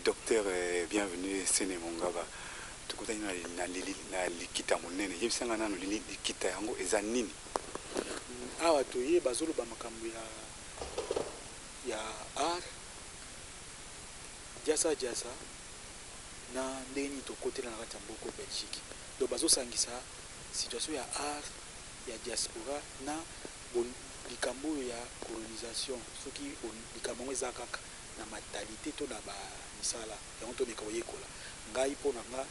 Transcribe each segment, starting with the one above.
Docteur Bienvenu Sene Mongaba, tokutani na likita monene. Yebisa nga nanu, likita yango eza nini? Awa toye, bazoloba makambo ya art diasa diasa na ndenge nini tokotela na kati ya mboka Belgique. Donc bazosangisa situation ya art ya diaspora na likambo oyo ya colonisation. Soki likambo yango eza kaka na mentalité to na bamisala yango, tomeka koyekola. Ngai, mpo na nga,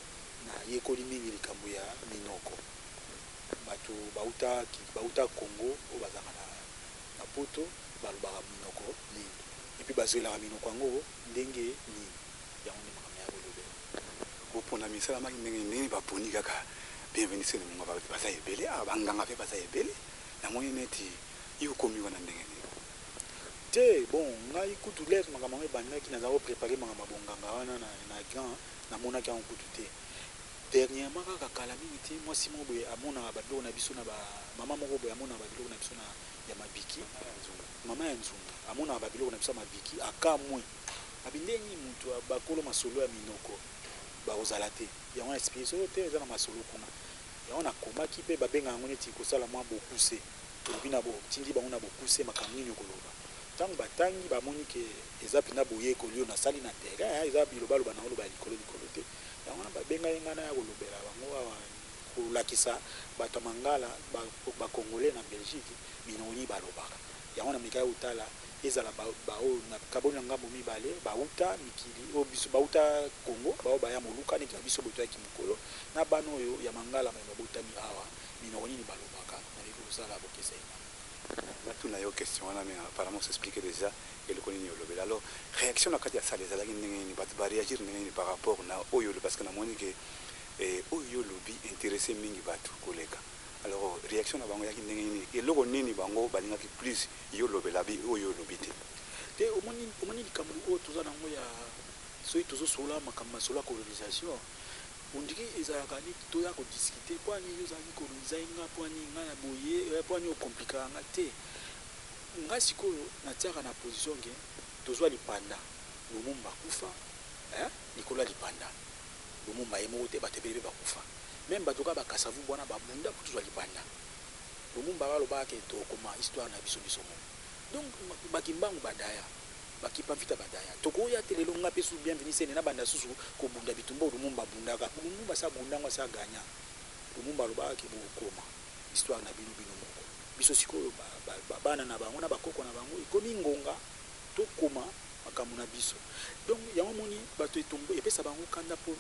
nayekoli mingi likambo ya minoko. Bato bauta Congo oyo bazalaka na Poto balobaka minoko nini, et puis bazwelaka minoko yango ndenge nini? Yango nde makambo ya kolobela. Bopona misalamaki ndenge ndenge baponi kaka Bienvenu Sene Mongaba? Baza ebele awa, banganga mpe baza ebele. Namoni neti yo okomi wana ndenge nini? Te, bon, ngai kutu lere makambo yango ebandaki, naza kopréparer makambo ya bonganga wana na grand. Namonaki yango kutu te. Dernièrement kaka, kala mingi te, mwasi moko boye amonaka babiloko na biso na bamama moko boye, amonaka babiloko na biso na ya mabiki. Mama ya nzunga amonaka babiloko na biso ya mabiki, akamwe, abi ndenge mutu bakolo masolo ya minoko bakozala te. Yango na expliquer soki te eza na masolo kuna. Yango nakomaki mpe babengaka yango neti kosala mwa bokuse. Tolobi na tindi bango na bokuse makambo nini okoloba. Ntango batangi, bamoni ke eza mpenza boyekoli oyo nasali na terrain, eza bilobaloba na oloba ya likolo likolo te. Yango wana babengai ngai na ya kolobela bango awa, kolakisa bato ya mangala, Bacongolais na Belgique, minoko nini balobaka. Yango na mekaki kotala, ezala baoyo kaboni na ngambo mibale, bauta mikili oyo biso bauta Congo, bao baya moluka neti na biso boye toyaki mokolo na bana oyo ya mangala me babotami awa, minoko nini balobaka. Nabeki kosala bokeseni wana. Natuna yo question wana, mais apparemment s'expliquer déjà eloko nini olobela. Alors, réaction na kati ya salle ezalaki ndenge nini? Bato baréagir ndenge nini par rapport na oyo? Parce que namoni ke oyo olobi intéressé mingi bato koleka. Alors, réaction na bango eyaki ndenge nini? Eloko nini bango balingaki plus yo olobela bi oyo olobi te? Te, omoni likambo oyo toza nango ya soki tozosola makambo, masolo ya colonisation, ondiki ezalaka neti toya kodiscuter mpo ani yo ozalaki coloniser nga, mpo ani nga na boye, mpo ani okomplikaka nga te. Nga sikoyo natiaka na position ke tozwa lipanda, Lumumba akufa likolo ya lipanda. Lumumba ye moko te, bato ebele mpe bakufa, même bato kaka bakasavubu wana babunda mpo tozwa lipanda. Lumumba balobaka ke tokoma histoire na biso biso moko. Donc bakimbangu badaya, bakipa mvita badaya, tokoya te lelo nga mpe su Bienvenu Sene nabanda susu kobunda bitumba oyo Lumumba abundaka. Lumumba asi abundango, asi aganya. Lumumba alobaka ke bokoma histoire na bino bino moko. Biso sikoyo bana na bango na bakoko na bango, ekomi ngonga tokoma makambo na biso. Donc yango moni bato epesa bango kanda, po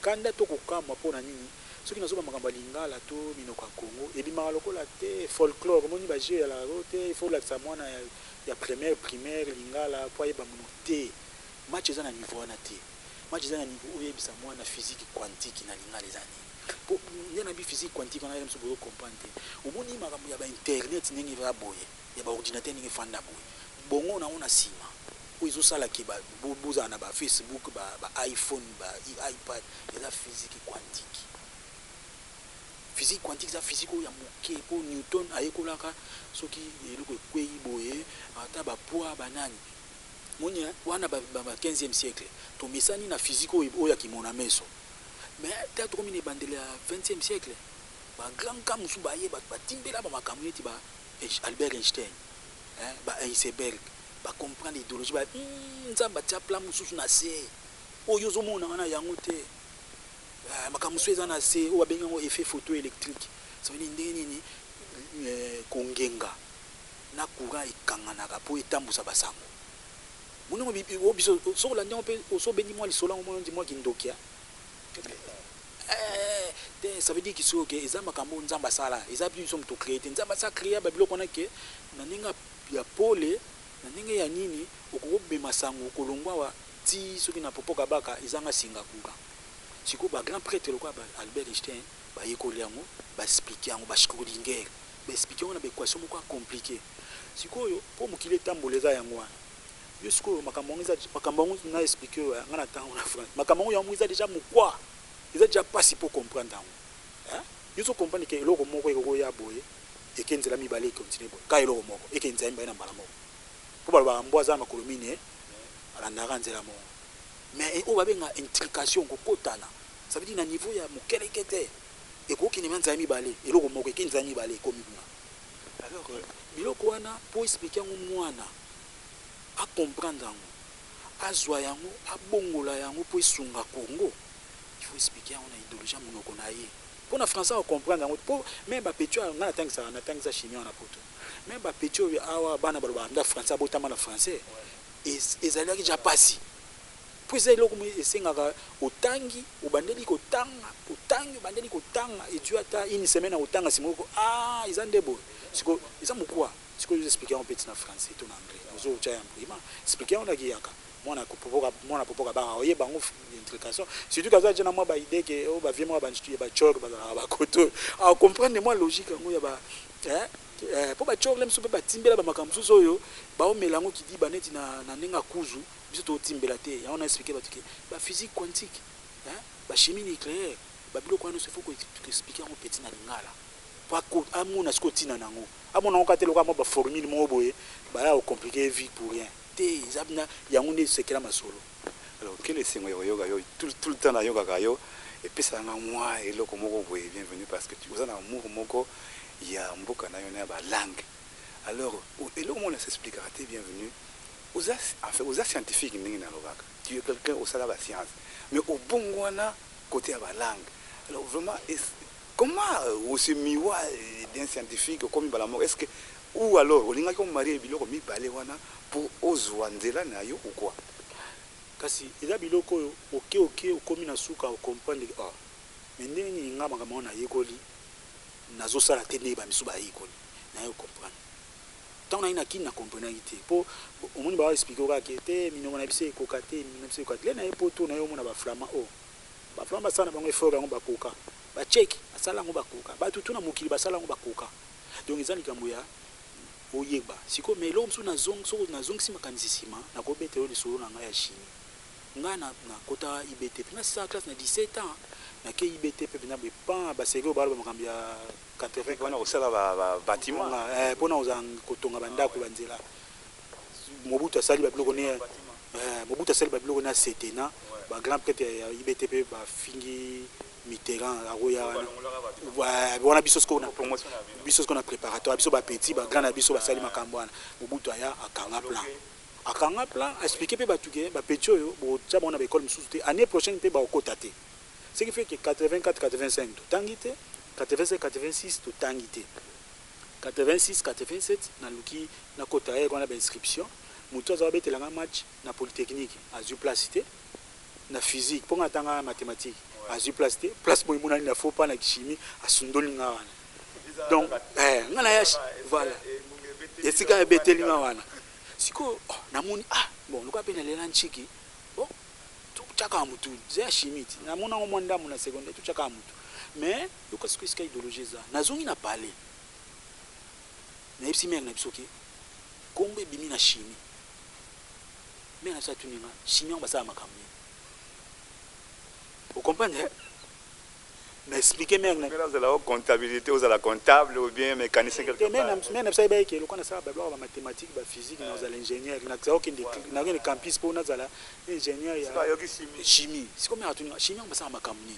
kanda to kokamwa mpo na nini soki nazoba makambo ya lingala to minoko ya Congo ebimaka lokola te folklore. Omoni bajeu eyalaka te, il faut olakisa mwana ya première primaire lingala po ayeba mono te. Match eza na niveau wana te. Match eza na niveau oyebisa mwana physique quantique na lingala eza nini. Po nde na bi physique quantique wana, mosusu bozo comprendre te. Omoni makambo ya bainternet ndenge eza boye, ya baordinateur ndenge efanda boye, bongo nango na nsima oyo ezosalaki bozala na baFacebook, ba iPhone, ba iPad, eza physique quantique. Physique quantique eza physique oyo ya moke, mpo Newton ayekolaka soki eloko ekwei boye, ata bapoids banani moni wana ba 15e siècle. Tomesani na physique oyo ya kimona meso, mais ta tokomi na ebandeli ya 20e siècle, bagrand ka mosusu baye, bato batimbela bamakambo neti ba Albert Einstein, ba Heisenberg, bacomprendre idéologie ba Nzambe atia plan mosusu na se oyo ozomona wana yango te. Makambo mosusu eza na se oyo babengi yango effet photo électrique. Ça veut dire ndenge nini kongenga na courant ekanganaka mpo etambusa basango monongo oyo biso. Soki olandi yango mpe oso obendi mwa lisolo yango, mona ndi mwa kindokia te. Ça veut dire kisoki ke eza makambo oyo Nzambe asala, eza biso moto créé te. Nzambe asa créa babiloko wana ke na ndenge ya pole, na ndenge ya nini okoki kobema sango kolongwa awa ti soki na popoka baka ezanga singa courant. Sikoyo bagrand prêtre lokola ba Albert Einstein bayekoli yango, baexpliquer yango, baSchrödinger baexpliquer yango na baéquation moko ya compliqué. Sikoyo mpo mokili etambola eza yango wana. Yo sikoyo makambo yango eza, makambo yango na expliquer oyo nga na ntango na France, makambo yango eza déjà mokwa, eza déjà mpasi mpo comprendre yango. Yo ozo comprendre ke eloko moko ekokoya boye, eke nzela mibale, econtinuer boye, ka eloko moko eke nzela mibale na mbala moko, mpo balobaka mbwa aza na makolo mine, alandaka nzela moko. Mais oyo babenga intrication, kokotana, ça veut dire na niveau ya mokeleke te, ekokende ma nzala mibale, eloko moko eke nzala mibale, ekomi kuna. Alors biloko wana, mpo expliquer yango, mwana acomprendre yango, azwa yango, abongola yango mpo esunga Congo, il faut expliquer yango na idéologie ya monoko na ye, mpo na français acomprendre yango. Mpo me bapetits oyo ngai natangisaka, natangisa chimie wana poto, me bapetits oyo awa, bana balobaka nda français, abotama na français, ezalaki ja pasi, mpo eza eloko mo esengaka otangi, obandeli kotanga, otangi, obandeli kotanga, ezwi ata une semaine ya kotanga, nsima oko ah, eza nde boye. Sikoyo eza mokwa, sikoyo expliquer yango petit na français to na anglais, ozotya ya mprima, expliquer yango na kiyaka, mwana popoka, mwana popoka baka oyeba yango intrication, surtout kaza tia na mwa baidée ke oyo bavie mwa bachor bazalaka bakoto, acomprendre mwa logique yango ya ba mpo bachor le mosusu mpe batimbela bamakambo mosusu oyo baomela yango kidiba neti na ndenge ya kuzu. Biso totimbela te yango. Na expliquer bato ke baphysique quantique, bachimie nucléaire, babiloko wana nyonso, il faut koexpliquer yango petit na lingala po amona sikoyo ntina nango, amona yango kaka te lokola mwa baformule moko boye baya kocompliquer vie pour rien te. Eza na yango nde esekela masolo. Alors, quel esengo ya koyoka yo tout le temps! Nayokaka yo, epesaka nga mwa eloko moko boye. Bienvenu, parce que oza na amour moko ya mboka na yo na ya balangue. Alors, eloko moko nasexpliquaka te, Bienvenu, oza, en fait, oza scientifique. Ndenge nalobaka, tu es quelqu'un osala bascience, mais obongo wana côté ya balangue. Alors vraiment, comment osemiwa d'un scientifique okomi mbala moko? Est ce que ou alors olingaki omarier biloko mibale wana mpo ozwa nzela na yo ou quoi? Kasi eza biloko oyo oke okomi na suka, ocomprendre: oh, mais ndenge nini nga makambo wana nayekoli, nazosala te ndenge bamisu bayekoli? Naye comprendre ntango nayi na kini, na comprenaki te, mpo omoni bawa expliquer kaka ke te, minoko na biso ekoka te, minoko na biso ekoka te. Le naye poto, naye omona baflamands oyo, baflamands basala na bango effort yango, bakoka, batchèques basala yango, bakoka, bato tu na mokili basala yango, bakoka. Donc eza likambo ya oyeba sikoyo. Mais eloko mosusu, soki nazongisi makanisi nsima, nakobeta yo lisolo na ngai ya chimie. Ngai nakota IBT mpe nasisaka classe na 17 ans, nake IBT mpe mpenza boye pan baseri oyo baloba makambo ya 80 mpona kosala bâtiment. Mpona kozala kotonga bandako, banzela. Mobutu asali babiloko ne, Mobutu asali babiloko ne, asetena bagrand prêtre ya IBT mpe bafingi Mitterrand akoya wana wana. Biso sikoyo, biso sikoyo na préparatoire, biso bapetits, bagrand na biso basali makambo wana. Mobutu aya, akanga plan, akanga plan, expliquer mpe bato ke bapetits oyo botya bango na baekole mosusu te, année prochaine mpe bakokota te. Ce qui fait que 84, 85 totangi te, 85, 86 totangi te, 86, 87 naluki nakota ye wana bainscription. Motu aza babetelanga match na polytechnique, azwi place te na physique, mpo nga atanga mathématique, azwi place te. Place boye emonani na faux pas na chimie, asundoli nga wana. Donc nga na ya, voilà esika ebeteli nga wana. Sikoyo, oh, namoni, ah bon, lokola mpe nalela ntshiki, bon, totyaka motu eza ya chimie ti namoni yango mwa ndambo na secondaire, totyaka motu. Mais yoka sikoyo esika idéologie eza. Nazongi na palais, nayebisi mère na biso ke kombo ebimi na chimie. Mère na biso atuni nga: chimie yango basala makambo nini? Ocomprendre? Na expliquer mère na Ozala o comptabilité, ozala comptable ou bien mécanicien quelque part. Mère na biso ayeba eke lokola nasala babiloko ya bamathématique, baphysique, nazala ingénieur, nakende campus mpo nazala ingénieur ya chimie. Sikoyo mère atuni: chimie yango basala makambo nini?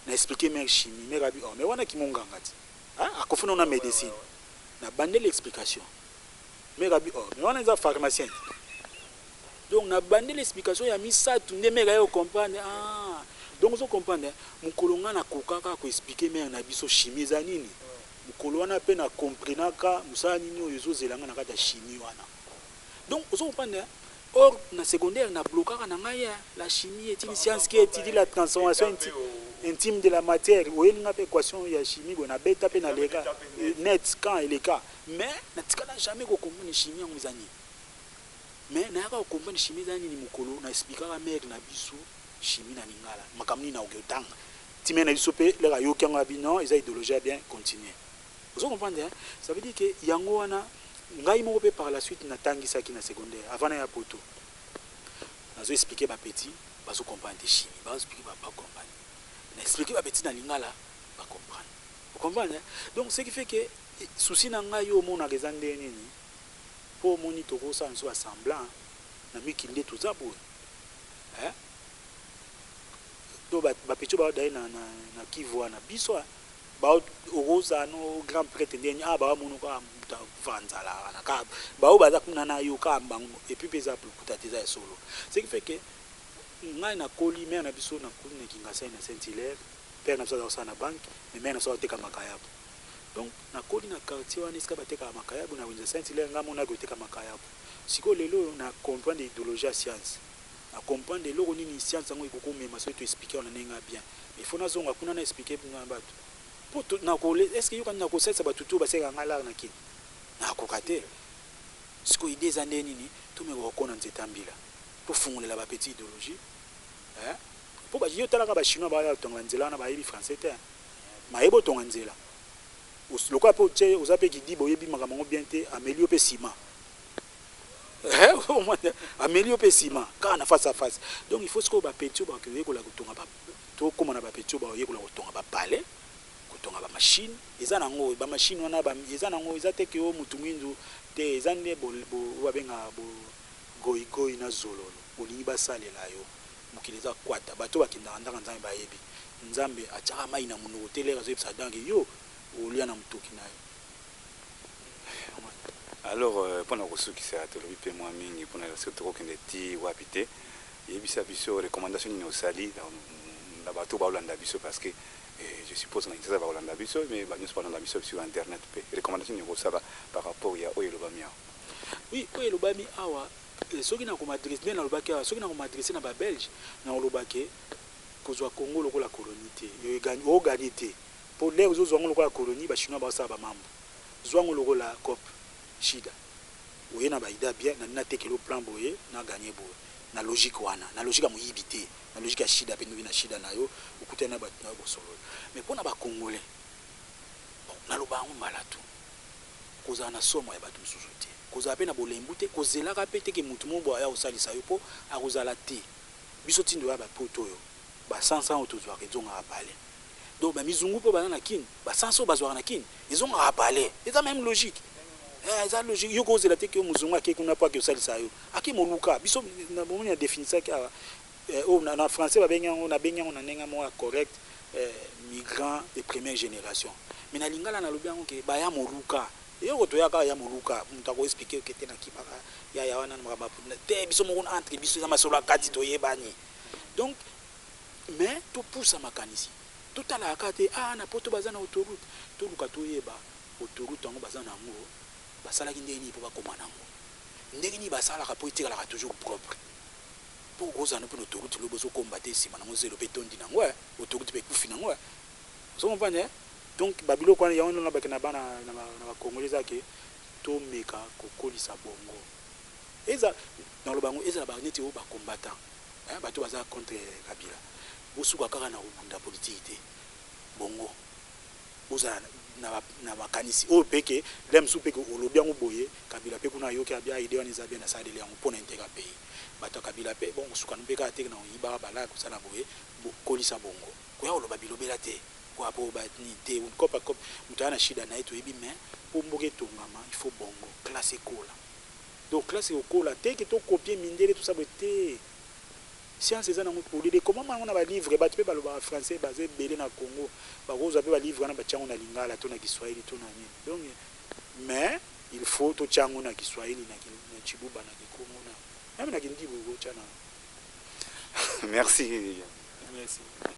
Na expliquer mère chimie. Mère abi: oh, mais wana kimonganga ti akofuna ona médecine. Na bandeli explication, mère abi: oh, mais wana eza pharmacien. Donc na bandeli explication ya misato nde mère aye comprendre. Ah, donc ozo comprendre, mokolo nga nakokaka koexpliquer mère na biso chimie eza nini, mokolo wana mpe na comprenaka mosala nini oyo ezozela nga na kati ya chimie wana. Donc ozo comprendre, or na secondaire na blokaka na ngai: la chimie est une science qui étudie la transformation intime de la matière. Oyelinga mpe équation ya chimie boye, nabeta mpe naleka net quand eleka, mais natikala jamais kocomprendre chimie yango eza nini. Mais nayaka kocomprendre chimie eza nini mokolo na expliquaka mère na biso chimie na lingala, makambo nini nakoki otanga ti. Mère na biso mpe leka ayoki yango, abi: non, eza idéologie ya bien, continue. Ozo comprendre, hein? Ça veut dire que yango wana ngai moko mpe par la suite natangisaki na secondaire avant na ya poto, nazo expliquer bapetits, bazo comprendre te chimie, bazo expliquer, bacomprendre. Na expliquer bapetits na lingala, bacomprendre. Ocomprendre, hein? Donc ce qui fait que souci na ngai oyo omonaka eza ndenge nini, mpo omoni tokosala biso basemblant na mikili nde toza boye. Eh? To bapetits baodaye na Kivu wana, biso okozala no grand prêtre ndeni ah, baamona kaka moto akufa nzala wana, kaka bao baza kuna na yo kaka bango. Et puis mpe eza lokuta te, eza ya solo. Ce qui fait que ngai nakoli, mère na biso, nakoli na Kingasani, na Saint Hilaire. Père na biso aza kosala na banque, mais mère na biso azoteka makayabu. Donc nakoli na quartier wana esika batekaka makayabu, na wenze Saint Hilaire. Ngai monaki oteka makayabu. Sikoyo lelo oyo na comprendre idéologie ya science, na comprendre eloko nini science yango ekokomema. Soki toexpliquer wana ndenge ya bien, il faut nazonga kuna na expliquer na bato po est ce que yokani nakosalisa bato to basekaka ngai lar na kini, nakoka te. Sikoyo idée eza nde nini? Tomeka kokona nzete ya mbila, tofungolela bapetits idéologie mpo yo otalaka Bachinois baya kotonga banzela wana, bayebi français te, mayebi otonga nzela. Lokola mpe otie oza mpe kidiba, oyebi makambo yango bien te, ameli yo mpe nsima, ameli yo mpe nsima kaka na face à face. Donc il faut sikoyo bapetits oyo bakoyekola kotonga, tokóma na bapetits oyo bakoyekola kotonga bapalais, kotonga bamachine. Eza nango bamachine wana, eza nango, eza te ke o mutu mwindu te, eza nde oyo babengaka goigoi na zololo. Olingi basalela yo, mokili eza kwata. Bato bakendaka ndaka Nzambe, bayebi Nzambe atiaka mai na monoko te. Lere azoyebisa danke yo olia na motoki na yo. Alors, mpona kosukisa, tolobi mpe mwa mingi mpona soki tokokende ti wapi te. Yebisa biso recommandation nini osali na bato baolanda biso, parce que je suppose na Kinshasa bakolanda biso, mais banyonso balanda biso sur internet mpe. Recommandation nini okosala par rapport ya oyo elobami awa? Oui, oyo elobami awa, soki nakomadresse nde nalobaki awa, soki nakomadresse na Babelge, nakolobake kozwa Congo lokola colonie te, oganye te, mpo lere ozozwa yango lokola colonie, Bachinois baosala bamambo. Zwa yango lokola coop, shida oye na baidées bien na natekela plan boye, na ganye boye, na logique wana, na logique ya moyibi te, na logique ya shida mpe. Ndoki na shida na yo, okutani na bato na yo, bosolola. Mais mpo na Bacongolais, bon, naloba yango mbala tu, kozala na somo ya bato mosusu te, kozala mpe na bolembu te, kozelaka mpe teke motu moko boye aya kosalisa yo, mpo akozala te. Biso tindo ya bapoto oyo, basansa oyo tozwaka ezongaka pale. Donc bamizungu mpo baza na Kini, basansa oyo bazwaka na Kini ezongaka pale. Eza même logique, eza logique. Yo kozela te ke yo mozungu ake kuna mpo ake osalisa yo, ake moluka. Biso bomoni na définisaki awa, oyo na français babengi yango, nabengi yango na ndenge moko ya correct, migrant de première génération. Mais na lingala nalobi yango ke baya moluka. Eloko toya kaka ya moluka, moto akoexpliquer oke te, nakimaka yaya wana na makambo te. Biso moko, entre biso, eza masolo ya kati, toyebani. Donc mais topusa makanisi, totalaka kaka te ah, na poto baza na autoroute. Toluka toyeba autoroute yango baza na yango, basalaki ndenge nini mpo bakóma nango, ndenge nini basalaka mpo etikalaka toujours propre. Mpo okozala mpe na autoroute, lobi ozokomba te, nsima nango zelo mpe etondi nango, autoroute mpe ekufi nango. Ozo comprendre? Donc babiloko wana yango nona bake na bana na Bakongoli, eza ke tomeka kokolisa bongo. Eza naloba yango, ezala baneti oyo bacombattant, bato baza contre Kabila, bosuka kaka na kobunda politike te. Bongo bozala na makanisi oyo mpe ke le mosusu mpe ke olobi yango boye, Kabila mpe kuna ayoki abia idée wana eza bien, asaleli yango mpo na intérêt pays. Bato ya Kabila mpe bon, kosukana mpe kaka te na oyibaka balaka kosala boye. Kolisa bongo, koya koloba bilobela te, koya po bani te, cope cope, moto aya na shida na ye, toyebi. Mais mpo mboka etongama, il faut bongo classe ekola. Donc classe ekokola te ke tokopie mindele, tosala boye te. Science eza nango polele, komama yango na balivre. Bato mpe balobaka français baza ebele na Congo, bakozwa mpe balivre wana, batia yango na lingala to na kiswahili to na nini. Donc mais il faut totia yango na kiswahili, na chibuba, na kikongo, na même na kindibu, okotya na Merci. Merci.